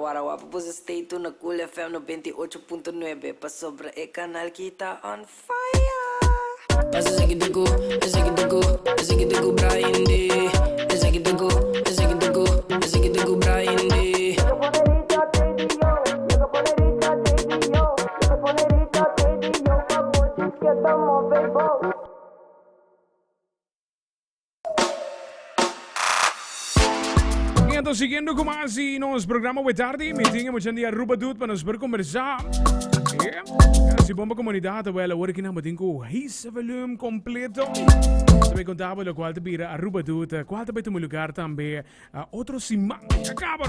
wara wapa boso stay tuned na Cool FM 98.9 pasobra e kanal ki ta on fire! Esaki ta ku, esaki ta ku, esaki ta ku Brian D. Esaki ta ku, esaki ta ku, esaki ta ku Brian D. Entonces, siguiendo con más y nos programa we tarde, mi tinha mucho día Aruba Dude para nos poder conversar. Yeah. Si bomba comunidad, wel, ahora que namo tinko hisa volume completo. Se me contaba lo cual te bira Aruba Dude, cual te toma lugar también uh, otro siman. Acaba.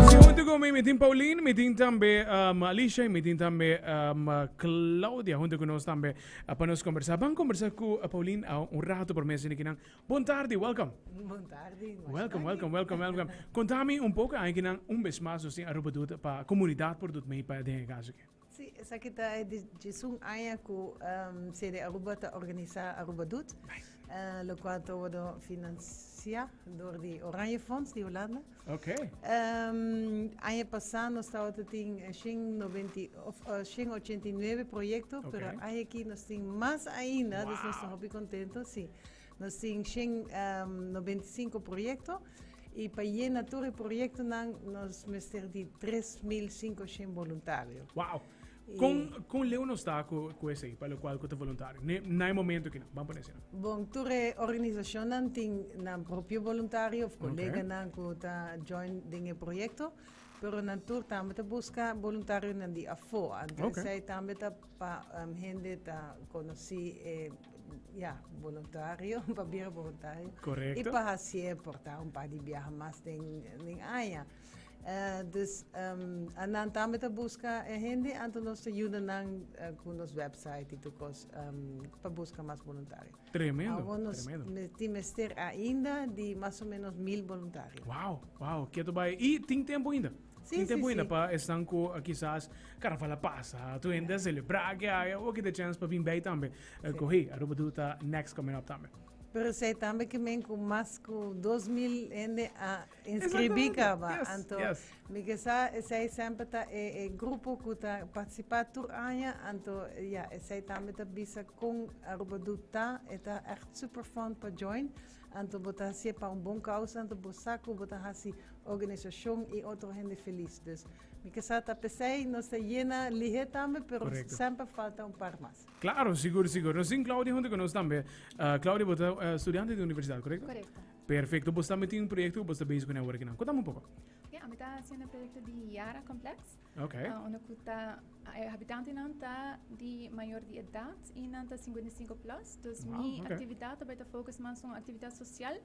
Si junto con mi, mi tin Pauline, mi tin también um, Alicia y mi tin también um, Claudia junto con nos también. Pa nos conversa. Ban conversa cu Pauline a un rato por mes kinan. Bon tardi, welcome. Bon tardi. Welcome, welcome, welcome, welcome. Contami un poco ay kinan un bes mas nos tin Aruba Doet pa comunidad por doet mee pa den e caso aki. Sí, esaki ta e diesun aña cu um, CD Aruba ta organisa Aruba Doet. Nice. Uh, locual ta wordo financia door di Oranje Fonds di Hulanda. Ok. Um, aña pasá nos tabata tin 189 proyecto, Ok. pero aña aki nos tin mas ainda, dus nos ta Wow. hopi contento, sí. Nos tin 195 proyecto y pa yena tur e proyectonan nos mester di 3500 voluntario. Wow. Con, con leu nos ta cu, cu esey, pa locual cu ta voluntario? Ne, na e momento aki no, ban pone asina. Bon, tur e organisacionnan tin nan propio voluntario of coleganan cu ta join den e proyecto, pero nan tur tambe ta busca voluntarionan di afo. Anto esey tambe ta pa hende ta conoci e, ya, voluntario, pa bira voluntario. Correcto. Y pa hacié por ta un par di biaha mas den, den aña. Dus nan tambe ta buska e hende, anto nos ta yuda nan ku nos website i tur kos pa buska mas boluntario. Tremendo, Awor nos tremendo. tin mester ainda di mas o menos mil boluntario. Wow, wow, keto bai. I tin tempo ainda. Sí, tin sí, tempo ainda sí. pa esnan ku kisas carnaval a pasa, tur hende a celebra ke aya, o kita chance pa bin bij tambe. Ku hey, Aruba Doet ta next coming up tambe. Pero esei tambe ke men ku mas ku 2000 hende a Inscribí caba. Yes, Anto, yes. mi ke sa esei semper ta e, e grupo ku ta partisipá tur aña. Anto, ja, esei tambe ta bisa kon Aruba Doet ta. E ta echt super fun pa join. Anto bo ta hasié pa un bon causa. Anto bo sa ku bo ta hasi organisashon i otro hende felis. Dus, mi ke sa ta p'esei nos ta yena lihé tambe, pero Correcto. semper falta un par mas. Claro, sigur, sigur. Nos tin Claudia hunto ku nos tambe. Uh, Claudia, bo ta uh, studiante di universidad, correcto? Correcto. Perfecto, bo tambe tin un proyecto cu bo ta bezig cu awor akinan. Contame un poco. Ja, ami ta haciendo e proyecto di Yara Complex. Ok. Uh, unda cu ta e habitantenan ta di mayor di edad y nan ta 55 plus. Dus Wow, mi ok. actividad ta bay ta focus mas un actividad social.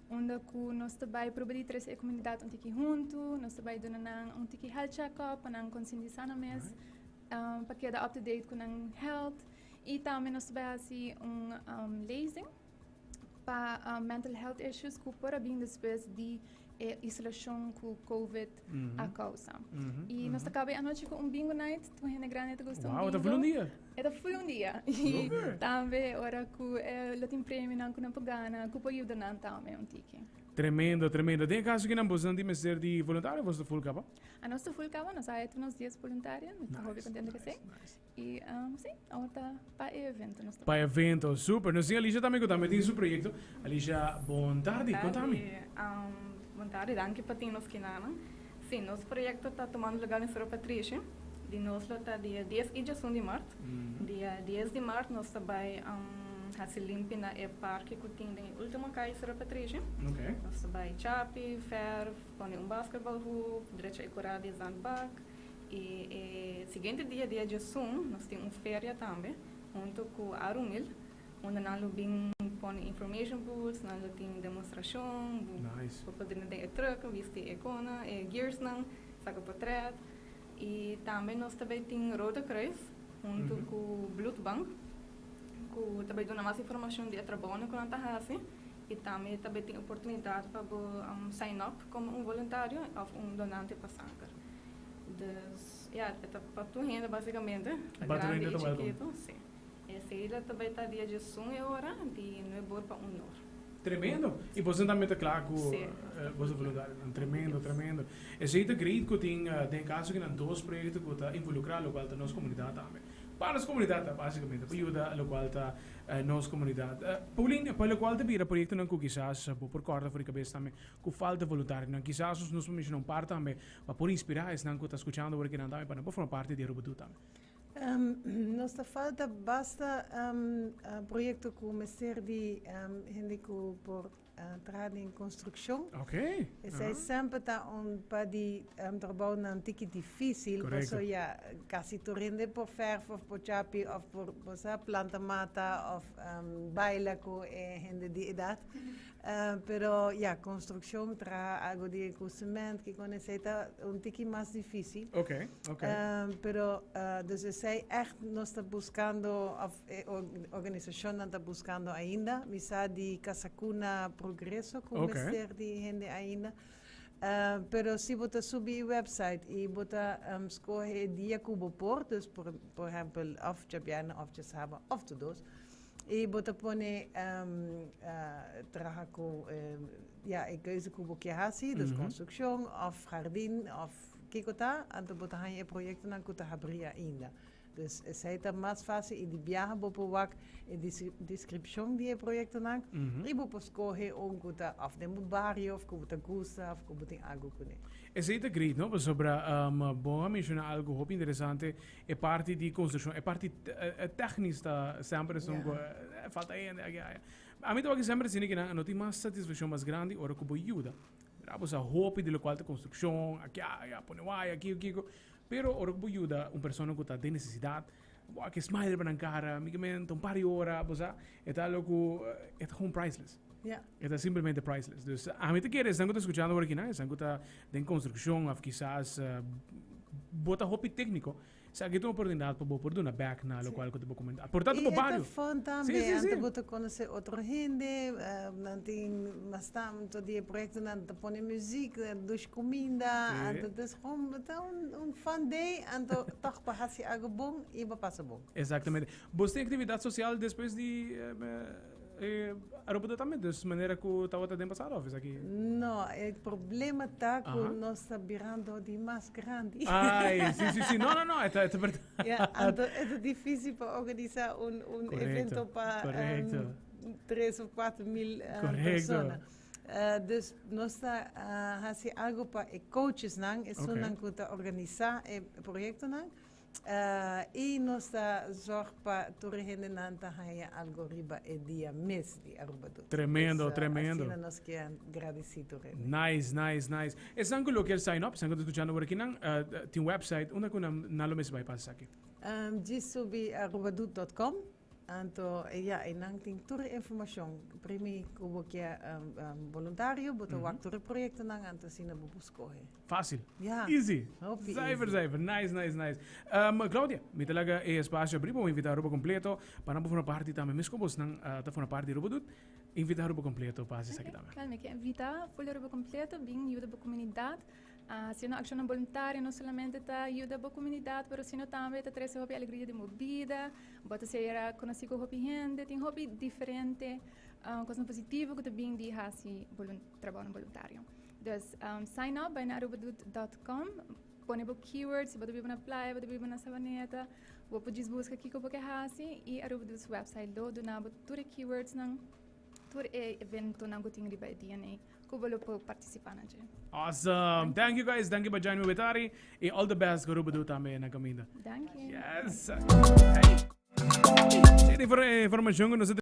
Unda cu nos ta bay proba di trece e comunidad un tiki hunto. Nos ta bay duna nan un tiki health check-up pa nan concientisa nan mes. Um, pa keda up to date cu nan health. Y tambe nos ta bay haci un um, lezing. pa mental health issues ku por a bin despues di e isolashon ku COVID a kousa. I nos ta kaba e anochi ku un bingo night, tur hende grandi ta gusta un Wow, bingo. ta full un dia. E ta full un dia. I tambe ora ku lo tin premionan ku nan por gana, ku por yuda nan tambe un tiki. Tremendo, tremendo. Den e kaso kinan boso tin mester di voluntario of boso ta full kaba? Anos ta full kaba, nos a haya tur nos dies voluntario, mi ta hopi kontento ku esei. Y um, sí, awor ta pa e evento nos ta. Pa evento, super. Nos tin Alicia tambe cu tambe tin su proyecto. Alicia, bon tardi, contami. Um, bon tardi, danki pa tin nos kinanan. Sí, nos proyecto ta tomando lugar den Cerro Patrishi. Di nos lo ta dia 10 y 11 di maart. Dia 10 di maart nos ta bay um, haci limpi na e parke cu tin den e ultimo calle Cerro Patrishi. Okay. Nos ta bay chapi, verf, pone un basketball hoop, drecha e cura di zandbak. Y e siguiente dia, dia djesun, nos tin un feria tambe, hunto cu Arumil, unda nan lo bin pone information booths, nan lo tin demostracion, bo Nice. bo por drenta den e truck, bisti e cona, e gearsnan, saca potret. Y tambe nos ta bay tin Rode Kruis, hunto cu Bloedbank, cu ta bay duna mas informacion di e trabounan cu nan ta haci, y tambe ta bay tin oportunidad pa bo sign up como un voluntario of un donante pa sanger. Dus ja, e ta pa tur hende basicamente, pa Pa tur grandi hende i ta welkom. chikitu, si. E salida ta bay ta dia djesun e ora, di nuebe or pa un or. Tremendo. Y boso tambe ta cla cu Sí. boso voluntarionan. Tremendo, tremendo. Esey ta great cu tin den caso kinan dos proyecto cu ta involucra locual ta nos comunidad tambe. Pa nos comunidad ta basicamente, pa yuda locual ta nos comunidad. Pauline, pa locual ta bira proyectonan cu kisas bo por corda for di cabes tambe cu falta voluntarionan. Kisas nos nos por menciona un par tambe pa por inspira esnan cu ta scuchando awor kinan tambe pa nan por forma parti di Aruba Doet tambe. Nos ta falta basta proyecto cu mester di hende cu por traha den construccion. Esey semper ta un pa di trabounan tiki dificil pasobra ya casi tur hende por verf of por chapi of por bo sa planta mata of baila cu e hende di edad. Pero ya, construccion, traha algo di cu cement, kico esey ta un tiki mas dificil. Pero dus esey echt nos ta buscando of e organisacionnan ta buscando ainda. Mi sa di Casa Cuna Progreso cu mester di hende ainda. Pero si bo ta subi e website y bo ta scoge e dia cu bo por, dus por ehempel of djabièrnè of djasaba of tur dos, I bo ta pone traha ku ya e keuze ku bo ke hasi, dus konstrukshon òf hardin òf kiko ta, anto bo ta haña e proyektonan ku ta habrí ainda. Dus esei ta mas fásil i di biaha bo por wak e deskripshon di e proyektonan i bo por skohe un ku ta òf den bo bario òf ku bo ta gusta òf ku bo tin algu kuné. Esei ta great, no? Pasobra bo a menshoná algu hopi interesante. E parti di construccion, e parti technisch ta semper esun cu falta hende aki aya. A mi ta wak semper asina ki nan no tin mas satisfaccion mas grandi ora cu bo yuda. Mira bo sa hopi di locual ta construccion, aki aya, pone waya, kiko kiko. Pero ora cu bo yuda un persona cu ta den necesidad, bo wak e smile riba nan cara, mi ke men ta un par di ora, bo sa, e ta algo cu e ta gewoon priceless. E ta simplemente priceless. Dus ami ta kere esnan cu ta scuchando awor aki nan, esnan cu ta den construccion of kisas bo ta hopi tecnico, esaki ta un oportunidad pa bo por duna back na locual cu ta bo comunidad. Por ta ta bo bario. Y e ta fun tambe, anto bo ta conoce otro hende, nan tin mas tanto di e proyectonan ta pone muziek, dushi cuminda, anto dus gewoon ta un fun day, anto toch bo haci algo bon y bo pasa bon. Exactamente. Bo tin actividad social despues di Aruba ta tambe dus manera cu tabata den pasado of esaki? No, e problema ta cu nos ta birando di mas grandi. Ay, si, si, si. No, no, no, e ta, e ta berdad. Ja, anto e ta dificil pa organisa un, un evento pa 3 of 4000 persona. Dus nos ta haci algo pa e coachesnan, esunnan cu ta organisa e proyectonan. I nos ta zorg pa tur e hendenan ta haña algo riba e dia mes di Aruba Doet. Tremendo, tremendo. Asina nos kier gradisí tur hende. Nice, nice, nice. Esnan ku lo kier sign up, esnan ku ta skuchando awor aki nan, tin website unda ku nan nan lo mester bai pa hasi esaki? Djis subi arubadoet dot com. Anto ya, einan tin tur e informacion. Primi cu bo kier boluntario, bo ta wak tur e proyectonan, anto asina bo por scoge. Facil. Ya. Easy. Hopi Zuiver, easy. zuiver. Nice, nice, nice. Claudia, mi ta laga e espacio abri pa bo invita Aruba completo pa nan por forma parti tambe. Mesco bosnan ta forma parti di Aruba Doet, invita Aruba completo pa haci esaki Ok, tambe. Wel, mi kier invita full Aruba completo, bin yuda bo comunidad. Haciendo accionnan voluntario no solamente ta yuda bo comunidad, pero sino tambe ta trece hopi alegria den bo bida. Bo ta ser conoci cu hopi hende, tin hopi diferente cosnan positivo cu ta bin di haci trabounan voluntario. Dus sign up bay na arubadoet dot com, pone bo keywords, si bo ta biba na playa, bo ta biba na Savaneta, bo por djis busca kico bo ke haci y Arubadoet su website lo duna bo tur e keywordsnan, tur e eventonan cu tin riba e dia nei. Cu bo lo por participa na dje. Awesome! Thank you guys, danki pa join me wetari y all the best cu Rubedo tambe na caminda. Danki. Yes! Hey. Informacion cu nos a.